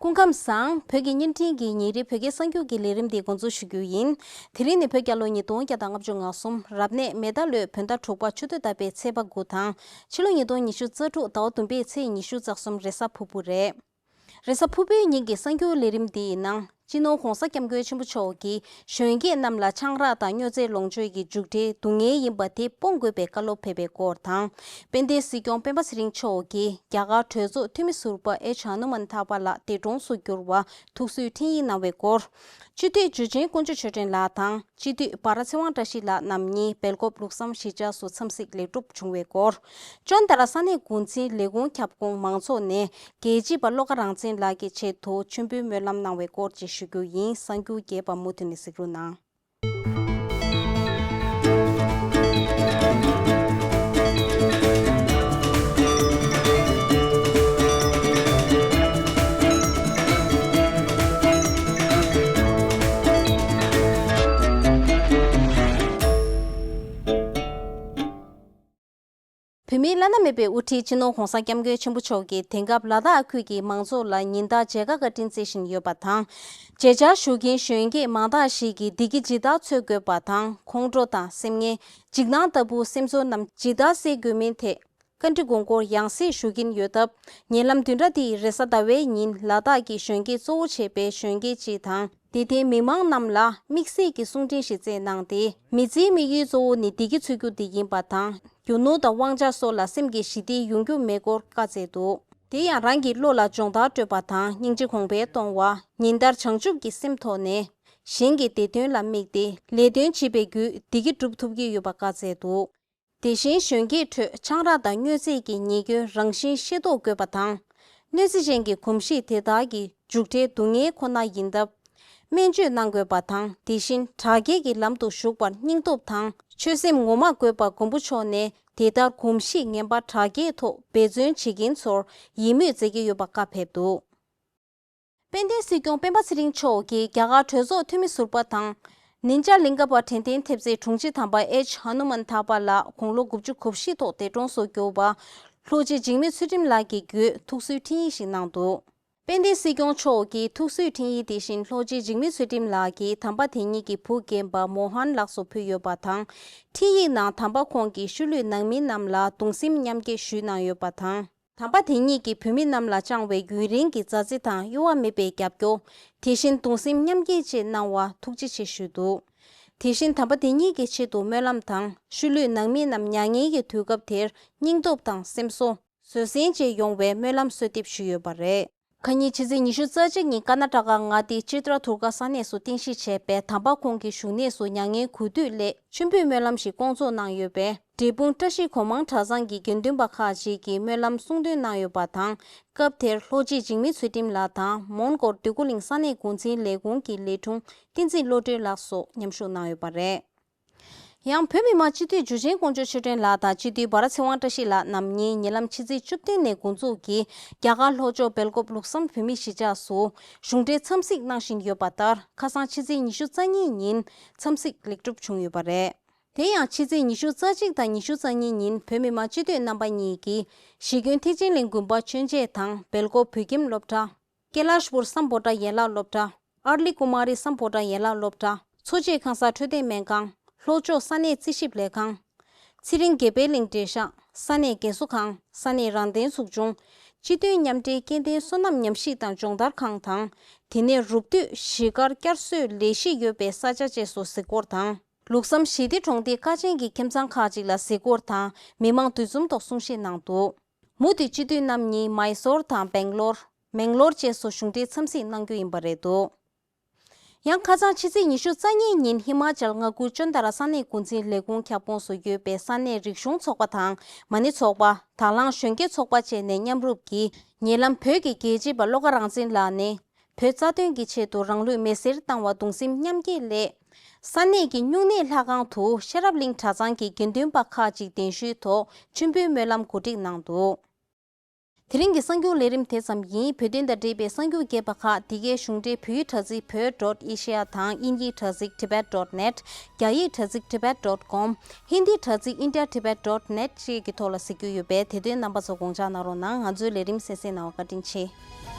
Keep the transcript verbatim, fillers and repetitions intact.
སྐུ་ཁམས་བཟང་། བོད་ཀྱི་བརྙན་འཕྲིན་གྱི་ཉིན་རེའི་བོད་སྐད་གསར་འགྱུར་གྱི་ལས་རིམ་འདི་འགོ་འཛུགས་ཞུ་རྒྱུ་ཡིན། དེ་རིང་ནི་བོད་རྒྱལ་ལོ་ཉིས་སྟོང་བརྒྱ་དང་ལྔ་བཅུ་ང་གསུམ་རབ་གནས་མེ་རྟ་ལོའི་བོད་ཟླ་དྲུག་པ་ཆུ་སྟོད་ཟླ་བའི་ཚེས་པ་དགུ་དང་། ཕྱི་ལོ་ཉིས་སྟོང་ཉི་ཤུ་རྩ་དྲུག་ཟླ་བ་བདུན་པའི་ཚེས་ཉི་ཤུ་རྩ་གསུམ་རེས་གཟའ་ཕུར་བུ་རེད། རེས་གཟའ་ཕུར་བུའི་ཉིན་གྱི་གསར་འགྱུར་ལས་རིམ་འདིའི་ནང་། སྤྱི་ནོར་༧གོང་ས་༧སྐྱབས་མགོན་ཆེན་པོ་མཆོག་གིས་གཞོན་སྐྱེས་རྣམས་ལ་ཆང་རག་དང་སྨྱོ་རྫས་ལོངས་སྤྱོད་ཀྱི་མཇུག་འབྲས་སྡུག་བསྔལ་ཡིན་པ་དེ་སྤོང་དགོས་པའི་བཀའ་སློབ་ཕེབས་པའི་སྐོར་དང་། དཔལ་ལྡན་སྲིད་སྐྱོང་སྤེན་པ་ཚེ་རིང་མཆོག་གིས་རྒྱ་གར་གྲོས་ཚོགས་འཐུས་མི་ཟུར་པ་ཨེཆ་ཧ་ནུ་མན་ཐ་པ་ལགས་འདས་གྲོངས་སུ་གྱུར་བར་ཐུགས་གསོའི་འཕྲིན་ཡིག་གནང་བའི་སྐོར། སྤྱི་འཐུས་འཇུ་ཆེན་དཀོན་མཆོག་ཆོས་སྒྲོན་ལགས་དང་སྤྱི་འཐུས་འབའ་ར་ཚེ་དབང་བཀྲ་ཤིས་ལགས་རྣམ་གཉིས་སྦེལ་ཀོབ་ལུགས་བསམ་གཞིས་ཆགས་སུ་འཚམས་གཟིགས་ལེགས་གྲུབ་བྱུང་བའི་སྐོར། ཅོན་ཏ་ར་ས་གནས་འགོ་འཛིན་ལས་ཁུངས་ཁྱབ་ཁོངས་མང་ཚོགས་ནས་རྒྱལ་གཅེས་པ་བློ་དགའ་རང་བཙན་ལགས་ཀྱི་ཆེད་དུ་མཆོད་འབུལ་སྨོན་ལམ་གནང་བའི་སྐོར་བཅས་ཞུ་རྒྱུ་ཡིན། གསར་འགྱུར་རྒྱས་པ་མུ་མཐུད་ནས་གཟིགས་རོགས་གནང་། བོད་མིའི་བླ་ན་མེད་པའི་དབུ་ཁྲིད་སྤྱི་ནོར་༧གོང་ས་༧སྐྱབས་མགོན་ཆེན་པོ་མཆོག་གིས་དེང་སྐབས་ལ་དྭགས་ཁུལ་གྱི་མང་ཚོགས་ལ་ཉིན་ལྟར་མཇལ་ཁ་བཀའ་དྲིན་བསྩལ་བཞིན་ཡོད་པ་དང་། མཇལ་བཅར་ཞུ་མཁན་གཞོན་སྐྱེས་མང་དག་ཞིག་གིས་བདེ་སྐྱིད་ཇི་ལྟར་འཚོལ་དགོས་པ་དང་། ཁོང་ཁྲོ་དང་སེམས་ངལ། འཇིགས་སྣང་ལྟ་བུ་སེམས་ཚོར་རྣམས་ཇི་ལྟར་སེལ་དགོས་མིན་ཐད་བཀའ་འདྲི་དགོངས་སྐོར་ཡང་སེ་ཞུ་གིན་ཡོད་སྟབས། ཉེ་ལམ་བདུན་ཕྲག་འདིའི་རེས་གཟའ་ཟླ་བའི་ཉིན་ལ་དྭགས་ཀྱི་གཞོན་སྐྱེས་གཙོ་བོ་བྱས་པའི་གཞོན་སྐྱེས་སྤྱི་དང་། དད་ལྡན་མི་མང་རྣམས་ལ་དམིགས་བསལ་གྱི་གསུང་འཕྲིན་ཞིག་བསྩལ་གནང་སྟེ། མི་ཚེའི་དམིགས་ཡུལ་གཙོ་བོ་ནི་བདེ་སྐྱིད་འཚོལ་རྒྱུ་དེ་ཡིན་པ་དང་། རྒྱུ་ནོར་དང་དབང་ཆ་སོགས་ལ་སེམས་ཀྱི་ཞི་བདེ་ཡོང་རྒྱུ་མེད་སྐོར་བཀའ་སྩལ་འདུག་དེ་ཡང་རང་གི་བློ་ལ་སྦྱོང་བརྡར་སྤྲོད་པ་དང་། སྙིང་རྗེ་གོང་འཕེལ་གཏོང་བ། ཉིན་ལྟར་བྱང་ཆུབ་ཀྱི་སེམས་ཐོག་ནས་གཞན་གྱི་བདེ་དོན་ལ་དམིགས་ཏེ་ལས་དོན་བྱེད་པའི་བརྒྱུད་བདེ་སྐྱིད་སྒྲུབ་ཐུབ་ཀྱི་ཡོད་པ་བཀའ་སྩལ་འདུག་དེ་བཞིན་གཞོན་སྐྱེས་ཁྲོད་ཆང་རག་དང་སྨྱོ་རྫས་ཀྱི་ཉེས་སྐྱོན་རང་བཞིན་ཤེས་རྟོགས་དགོས་པ་དང་། གནོད་འཚེ་ཅན་གྱི་གོམས་གཤིས་དེ་དག་གི་མཇུག་འབྲས་སྡུག་བསྔལ་ཁོ་ན་ཡིན་སྟབས། སྨན་བཅོས་གནང་དགོས་པ་དང་། དེ་བཞིན་དྲག་སྐྱེད་ཀྱི་ལམ་དུ་ཞུགས་པར་སྙིང་སྟོབས་དང་ཆོད་སེམས་ངོ་མ་དགོས་པ་མགོན་པོ་མཆོག་ནས་དེ་ལྟར་གོམས་གཤིས་ངན་པ་དྲག་སྐྱེད་ཐོག་འབད་བརྩོན་བྱེད་མཁན་ཚོར་ཡིད་སྨོན་མཛད་ཀྱི་ཡོད་པ་བཀའ་ཕེབས་འདུག་དཔལ་ལྡན་སྲིད་སྐྱོང་སྤེན་པ་ཚེ་རིང་མཆོག་གིས་རྒྱ་གར་གྲོས་ཚོགས་འཐུས་མི་ཟུར་པ་དང་། ནིན་ཅཱ་གླིང་ཀ་པ་དྲན་རྟེན་ཐེབས་རྩའི་དྲུང་ཆེ་དམ་པ་ཨེཆ་ཧ་ནུ་མན་ཐ་པ་ལགས་དགུང་ལོ་དགུ་བཅུ་གོ་བཞི་ཐོག་འདས་གྲོངས་སུ་གྱུར་པ། ལྷོ་སྤྱི་འཇིགས་མེད་ཚུལ་ཁྲིམས་ལགས་ཀྱི་བརྒྱུད་ཐུགས་གསོའི་འཕྲིན་ཡིག་ཞིག་གནང་འདུག་དཔལ་ལྡན་སྲིད་སྐྱོང་མཆོག་གིས་ཐུགས་གསོའི་འཕྲིན་ཡིག་དེ་བཞིན་ལྷོ་སྤྱི་འཇིགས་མེད་ཚུལ་ཁྲིམས་ལགས་ཀྱིས་དམ་པ་དེ་ཉིད་ཀྱི་བུ་རྒན་པ་མོ་ཧན་ལགས་སུ་ཕུལ་ཡོད་པ་དང་། འཕྲིན་ཡིག་ནང་དམ་པ་ཁོང་གིས་ཤུལ་ལུས་ནང་མི་རྣམས་ལ་གདུང་སེམས་མཉམ་སྐྱེད་ཞུས་གནང་ཡོད་པ་དང་། དམ་པ་དེ་ཉིད་ཀྱིས་བོད་མི་རྣམས་ལ་བཅངས་པའི་རྒྱུན་རིང་གི་མཛའ་བརྩེ་དང་གཡོ་བ་མེད་པའི་རྒྱབ་སྐྱོར། དེ་བཞིན་གདུང་སེམས་མཉམ་སྐྱེད་བཅས་གནང་བར་ཐུགས་རྗེ་ཆེ་ཞུས་འདུག་དེ་བཞིན་དམ་པ་དེ་ཉིད་ཀྱི་ཆེད་དུ་སྨོན་ལམ་དང་། ཤུལ་ལུས་ནང་མི་རྣམས་མྱ་ངན་གྱི་དུས་སྐབས་དེར་སྙིང་སྟོབས་དང་སེམས་གསོ། བཟོད་བསྲན་བཅས་ཡོང་བའི་སྨོན་ལམ་གསོལ་འདེབས་ཞུས་ཡོད་པ་རེད། ཁ་ཉིན་ཕྱི་ཚེས་ཉི་ཤུ་རྩ་གཅིག་ཉིན་ཀར་ན་ཊ་ཀ་མངའ་སྡེ་ཅི་ཏྲ་ཐུར་ཀ་ས་གནས་སུ་རྟེན་གཞི་བྱས་པའི་དམ་པ་ཁོང་གི་བཞུགས་གནས་སུ་མྱ་ངན་གུས་འདུད་སླད་མཆོད་འབུལ་སྨོན་ལམ་ཞིག་བསྐོང་ཚོགས་གནང་ཡོད་པས། འབྲས་སྤུངས་བཀྲ་ཤིས་སྒོ་མང་གྲྭ་ཚང་གི་དགེ་འདུན་པ་ཁག་ཅིག་གིས་སྨོན་ལམ་གསུང་འདོན་གནང་ཡོད་པ་དང་། སྐབས་དེར་ལྷོ་སྤྱི་འཇིགས་མེད་ཚུལ་ཁྲིམས་ལགས་དང་མོན་གྷོ་འདོད་རྒུ་གླིང་ས་གནས་འགོ་འཛིན་ལས་ཁུངས་ཀྱི་ལས་དྲུང་བསྟན་འཛིན་བློ་གྲོས་ལགས་སོགས་མཉམ་ཞུགས་གནང་ཡོད་པ་རེད། ཡང་བོད་མི་མང་སྤྱི་འཐུས་འཇུ་ཆེན་དཀོན་མཆོག་ཆོས་སྒྲོན་ལགས་དང་སྤྱི་འཐུས་འབའ་ར་ཚེ་དབང་བཀྲ་ཤིས་ལགས་རྣམ་གཉིས་ཉེ་ལམ་ཕྱི་ཚེས་བཅུ་བདུན་ནས་འགོ་འཛུགས་ཀྱིས་རྒྱ་གར་ལྷོ་ཕྱོགས་སྦེལ་ཀོབ་ལུགས་བསམ་བོད་མིའི་གཞིས་ཆགས་སུ་གཞུང་འབྲེལ་འཚམས་གཟིགས་གནང་བཞིན་ཡོད་པ་ལྟར། ཁ་སང་ཕྱི་ཚེས་ཉི་ཤུ་རྩ་གཉིས་ཉིན་འཚམས་གཟིགས་ལེགས་གྲུབ་བྱུང་ཡོད་པ་རེད། དེ་ཡང་ཕྱི་ཚེས་ཉི་ཤུ་རྩ་གཅིག་དང་ཉི་ཤུ་རྩ་གཉིས་ཉིན་བོད་མི་མང་སྤྱི་འཐུས་རྣམ་པ་གཉིས་ཀྱིས་གཞིས་དགོན་ཐེག་ཆེན་གླིང་དགོན་པ་མཆོད་མཇལ་དང་སྦེལ་ཀོབ་བོད་ཁྱིམ་སློབ་གྲྭ། ཀེ་ལཱ་ཤ་པུར་སམ་བྷོ་ཊ་ཡན་ལག་སློབ་གྲྭ། ཨར་ལི་ཀུ་མ་རི་སམ་བྷོ་ཊ་ཡན་ལག་སློབ་གྲྭ། མཚོ་བྱེད་ཁང་གསར་འཕྲོད་བསྟེན་སྨན་ཁང་། ལྷོ་ཕྱོགས་ས་གནས་རྩིས་ཞིབ་ལས་ཁང་། ཚེ་རིང་དགེ་འཕེལ་གླིང་འབྲས་ཤག་ས་གནས་རྒན་གསོ་ཁང་། ས་གནས་རང་བདེན་ཚོགས་ཆུང་། སྤྱི་མཐུན་མཉམ་འབྲེལ་སྐྱེ་ལྡན་སོ་ནམ་ཉམས་ཞིབ་དང་སྦྱོང་བརྡར་ཁང་དང་། དེ་ནས་རུབ་བཏུས་གཞིས་སྒར་བསྐྱར་གསོའི་ལས་གཞི་ཡོད་པའི་ས་ཆ་བཅས་སུ་གཟིགས་སྐོར་དང་། ལུགས་བསམ་ཞི་བདེ་གྲོང་སྡེའི་ཀ་ཆེན་གྱི་ཁྱིམ་ཚང་ཁག་ཅིག་ལ་གཟིགས་སྐོར་དང་མི་མང་འདུ་འཛོམས་ཐོག་གསུང་བཤད་གནང་འདུག་མུ་མཐུད་སྤྱི་འཐུས་རྣམ་གཉིས་མཱི་སོར་དང་སྦེང་ལོར། མེང་ལོར་བཅས་སུ་གཞུང་འབྲེལ་འཚམས་གཟིགས་གནང་རྒྱུ་ཡིན་པ་རེད་འདུག་ཡང་ཁ་སང་ཕྱི་ཚེས་ཉི་ཤུ་རྩ་གཉིས་ཉིན་ཧི་མ་ཅལ་མངའ་ཁུལ་ཅོན་ཏ་ར་ས་གནས་འགོ་འཛིན་ལས་ཁུངས་ཁྱབ་ཁོངས་སུ་ཡོད་པའི་ས་གནས་རིག་གཞུང་ཚོགས་པ་དང་མ་ཎི་ཚོགས་པ། དྭགས་ལང་གཞོན་སྐྱེས་ཚོགས་པ་བཅས་ནས་མཉམ་རུབ་ཀྱིས་ཉེ་ལམ་བོད་ཀྱི་རྒྱལ་གཅེས་པ་བློ་དགའ་རང་བཙན་ལགས་ནས་བོད་རྩ་དོན་གྱི་ཆེད་དུ་རང་ལུས་མེ་སེར་བཏང་བར་གདུང་སེམས་མཉམ་སྐྱེད་སླད། ས་གནས་ཀྱི་སྨྱུང་གནས་ལྷ་ཁང་དུ་ཤེས་རབ་གླིང་གྲྭ་ཚང་གི་དགེ་འདུན་པ་ཁག་ཅིག་གདན་ཞུའི་ཐོག་མཆོད་འབུལ་སྨོན་ལམ་གོ་སྒྲིག་གནང་འདུག་དེ་རིང་གི་གསར་འགྱུར་ལས་རིམ་དེ་ཙམ་ཡིན། བོད་དོན་དང་འབྲེལ་བའི་གསར་འགྱུར་རྒྱས་པ་ཁག་འདི་གའི་གཞུང་འབྲེལ་བོད་ཡིག་དྲ་ཚིགས་བོད་ཌོཊ་ཨེ་ཤི་ཡ་དང་དབྱིན་ཡིག་དྲ་ཚིགས་ཊི་བེཊ་ཌོཊ་ནེཊ། རྒྱ་ཡིག་དྲ་ཚིགས་ཊི་བེཊ་ཌོཊ་ཀོམ། ཧིན་དིའི་དྲ་ཚིགས་ཨིན་ཌི་ཡ་ཊི་བེཊ་ཌོཊ་ནེཊ་བཅས་ཀྱི་ཐོག་ལ་གཟིགས་རྒྱུ་ཡོད་པས། དེ་དོན་རྣམ་པ་ཚོ་དགོངས་འཇགས་གནང་རོགས་གནང་། ང་ཚོའི་ལས་རིམ་གསན་གཟིགས་གནང་བར་བཀའ་དྲིན་ཆེ།